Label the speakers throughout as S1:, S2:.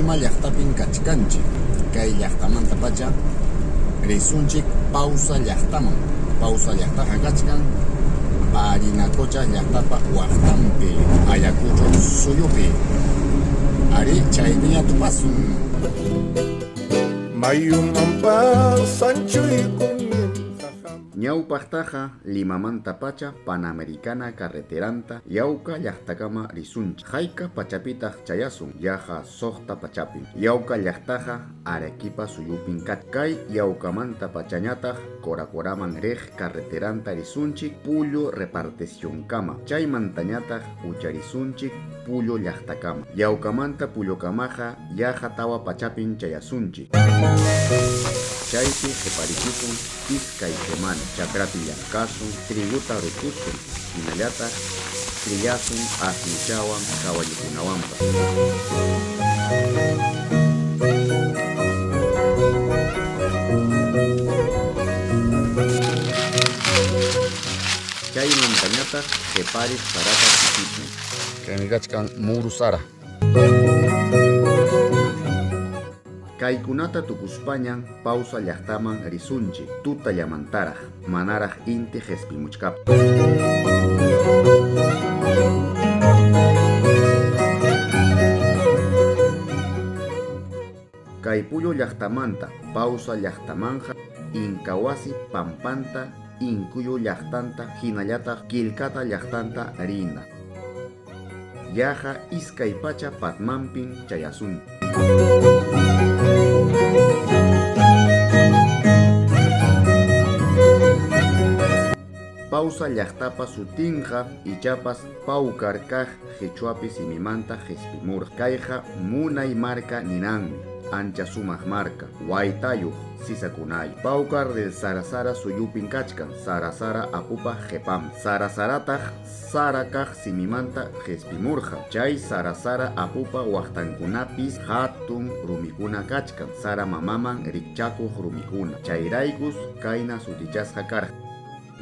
S1: Lima llaqtapin kachkanchik. Kay llaqtamantapacha risunchik Pausa llaqtaman. Pausa llaqtaqa kachkan Parinacocha llaqtapa waqtanpi, Ayacucho suyupi. Arí, chaypiña tupasun.
S2: Mayumanpas anchuykunim.
S1: Ñawpaqtaqa Limamantapacha Panamericana carreteranta Yauca llaqtakama risunchik. Hayka pachapitaq chayasun? Yaqa suqta pachapim. Yauca llaqtaqa Arequipa suyupin kachkan. Kay Yaucamanta pachañataq Coracoraman riq carreteranta risunchik Pullo reparticionkama. Chaymantañataq ucharisunchik Pullo llaqtakama. Yaucamanta Pullokamaqa yaqa tawa pachapin chayasunchik. Chaypi qhiparichisun iskay semana, chakrapi llamkasun, triguta rutusun, hinallataq trillasun asnuchawan kawallukunawanpas. Chaymantañataq qhipariq sarata kutisun. Kaymi kachkan muru sara. Kaykunata tukuspañan Pausa llaqtaman risunchik tutallamantaraq, manaraq inti qespimuchkaptin. Kay Pullo llaqtamanta Pausa llaqtamanqa Inkawasi pampanta, Inkuyu llaqtanta hinallataq Quilcata llaqtanta rina. Yaqa iskay pacha patmanpin chayasun. Pausa llaqtapa sutinqa ichapas Pawkar kaq qichwapi simimanta qispimurqa. Kayqa munay marka ninanmi, ancha sumaq marka, waytayuq, sisakunayuq. Pawkar del Sarasara suyupin kachkan, Sarasara apupa qhipanpi. Sarasarataq Sara kaq simimanta qispimurqa. Chay Sarasara apupa waqtankunapis hatun rumikuna kachkan, Sara mamaman rikchakuq rumikuna. Chayraykus kayna sutichasqa karqa.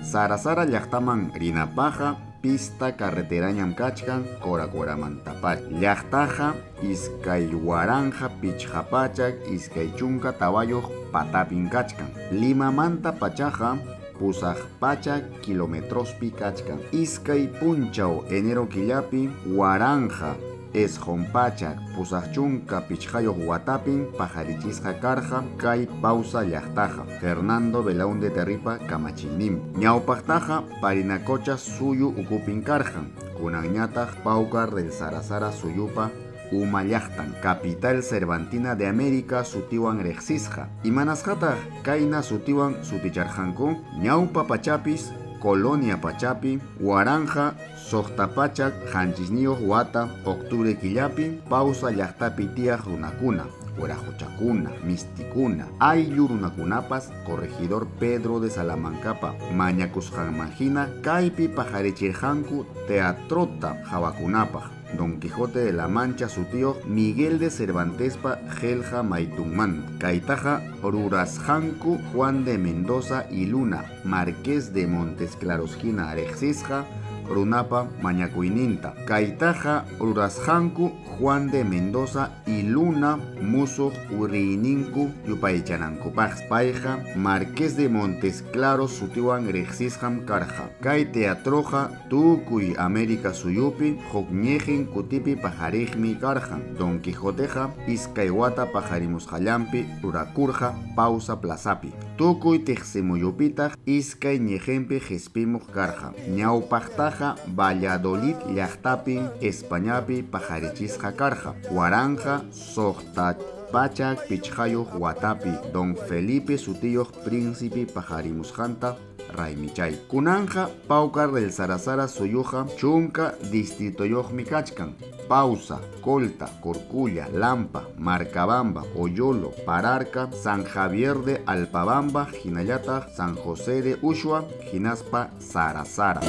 S1: Sarasara llaqtaman rinapaqqa pista carreterañam kachkan Coracoramantapacha. Llaqtaqa 2524 patapin kachkan. Limamanta pachaqa pusaq pachak kilometrospi kachkan. Iskay punchaw enero killapi 1985 watapin pajarichisqa karqa kay Pausa llaqtaqa Fernando Belaúnde Terrypa kamachiyninpi. Ñawpaqtaqa Parinacocha suyu ukupin karqan, kunanñataq Paucar del Sarasara suyupa uma llaqtan, capital Cervantina de América sutiwan riqsisqa. Imanasqataq kayna sutiwan suticharqanku? Ñawpa pachapis colonia pachapi 1679 wata octubre killapi Pausa llaqtapi tiyaq runakuna, wiraquchakuna, mistikuna, ayllu runakunapas corregidor Pedro de Salamancapa mañakusqanmanhina kaypi paqarichirqanku teatrota hawakunapaq. Don Quijote de la Mancha sutiyuq Miguel de Cervantespa qillqa maytunmanta. Kaytaqa rurasqanku Juan de Mendoza y Luna, Marqués de Montesclaroshina riqsisqa runapa mañakuyninta. Kaytaqa rurasqanku Juan de Mendoza y Luna musuq uriyninku yupaychanankupaq. Payqa Marqués de Montesclaros sutiwan riqsisqam karqa. Kay teatroqa tukuy América suyupi huk ñiqin kutipi paqariqmi karqan. Don Quijoteqa iskay wata paqarimusqallanpi rurakurqa Pausa plazapi. Tukuy tiqsimuyupitaq iskay ñiqinpi qispimuq karqa. Ñawpaqtaqa Valladolid llaqtapin Españapi paqarichisqa karqa. 1605 watapi Don Felipe sutiyuq príncipe paqarimusqanta raymichay. Kunanqa Paucar del Sarasara suyuqa chunka distritoyuqmi kachkan. Pausa, Colta, Corculla, Lampa, Marcabamba, Oyolo, Pararca, San Javier de Alpabamba, hinallataq San José de Ushua, hinaspa Sarasara.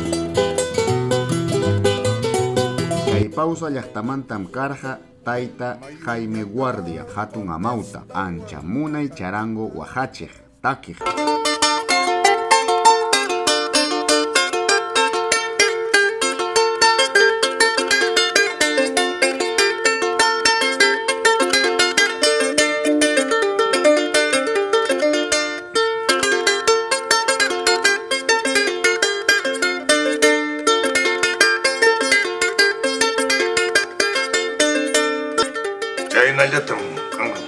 S1: Kay Pausa llaqtamantam karqa tayta Jaime Guardia, hatun amawta, ancha munay charango waqachiq, takiq.
S2: Chaynallatam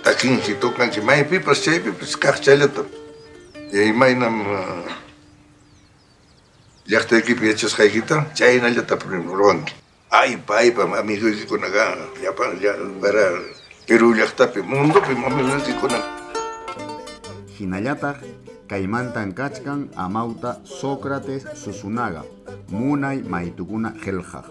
S2: takinchik, tocanchik, maypipas chaypipas kaq chayllatam. Imaynam llaqtaykipi yachasqaykita chaynallata ruwanki. Aypa aypam amigoykikunaqa llapan para Perú llaqtapi, mundopim amigoykikuna.
S1: Hinallataq kaymantan kachkan amawta Sócrates Zuzunaga, munay maytukuna qillqaq.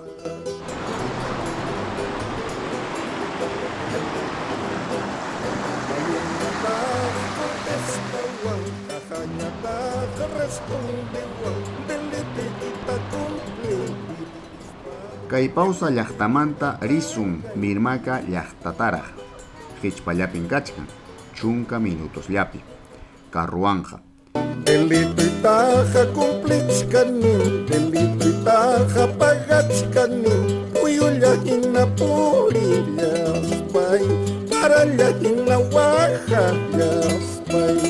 S1: Kay Pausa llaqtamanta risun Mirmaka llaqtataraq, qichpallapin kachkan, chunka minutosllapi, carruwanja.
S2: Delitoytaqa cumplichkanim, delitoytaqa pagachkanim, puyulla hina purillaspay, paralla hina waqallaspay.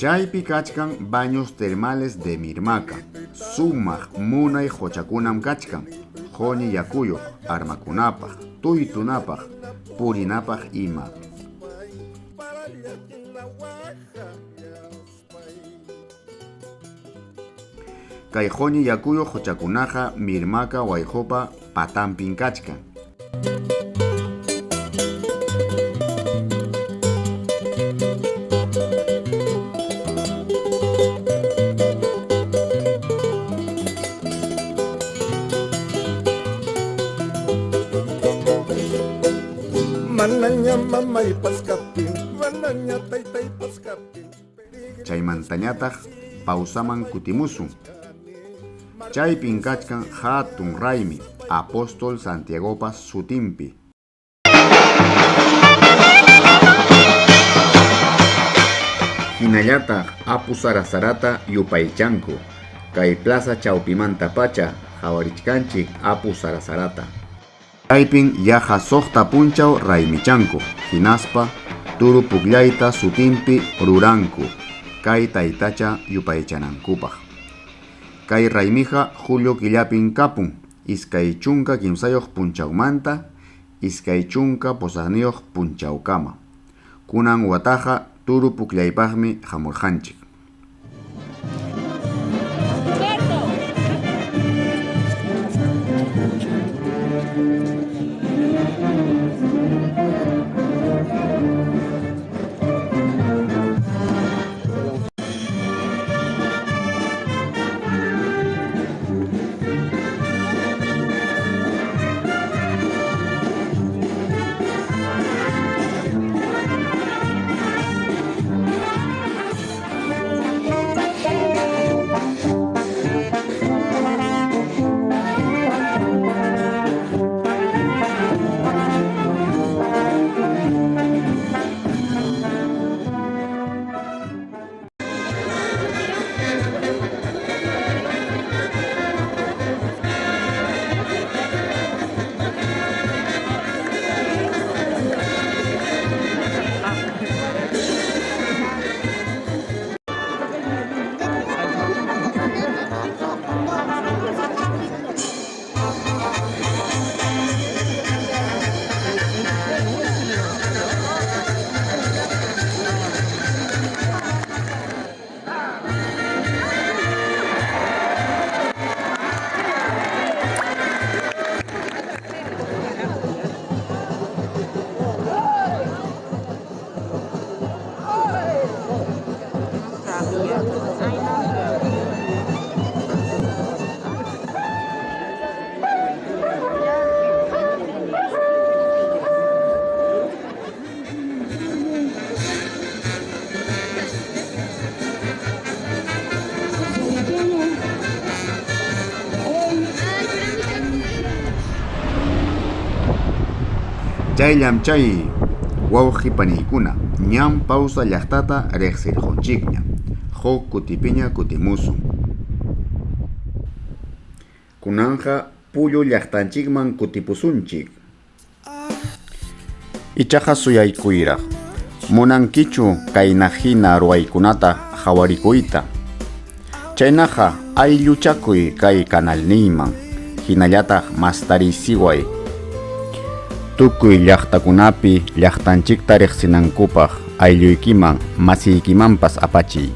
S1: Chaypi kachkan baños termales de Mirmaka, sumaq munay quchakunam kachkan, quñi yakuyuq, armakunapaq, tuytunapaq, purinapaq ima. Kay quñi yakuyuq quchakunaqa Mirmaka wayqupa patanpin kachkan.
S2: Manaña mamaypas kaptin, manaña taytaypas kaptin.
S1: Chaymantañataq Pausaman kutimusun. Chaypin kachkan hatun raymi, Apóstol Santiagopa sutinpi. Hinallataq Apu Sarasarata yupaychanku. Kay plaza chawpimantapacha qhawarichkanchik Apu Sarasarata. Chaypin yaqa suqta punchaw raymichanku, hinaspa turu pukllayta sutinpi ruranku, kay taytacha yupaychanankupaq. Kay raymija julio killapin kapun, 23 punchawmanta 28 punchawkama. Kunan wataqa turu pukllaypaqmi hamurqanchik. Chayllam chay wawqi paniykuna, ñan Pausa llaqtata riqsirqunchikña, huk kutipiña kutimusun. Kunanqa Pullo llaqtanchikman kutipusunchik. Ichaqa suyaykuyraq, munankichu kaynahina ruwaykunata qhawarikuyta. Chaynaqa aylluchakuy kay kanalniyman, hinallataq mastarisiway. Tukuy llaqtakunapi llaqtanchikta riqsinankupaq aylluykiman, masiykimanpas apachiy.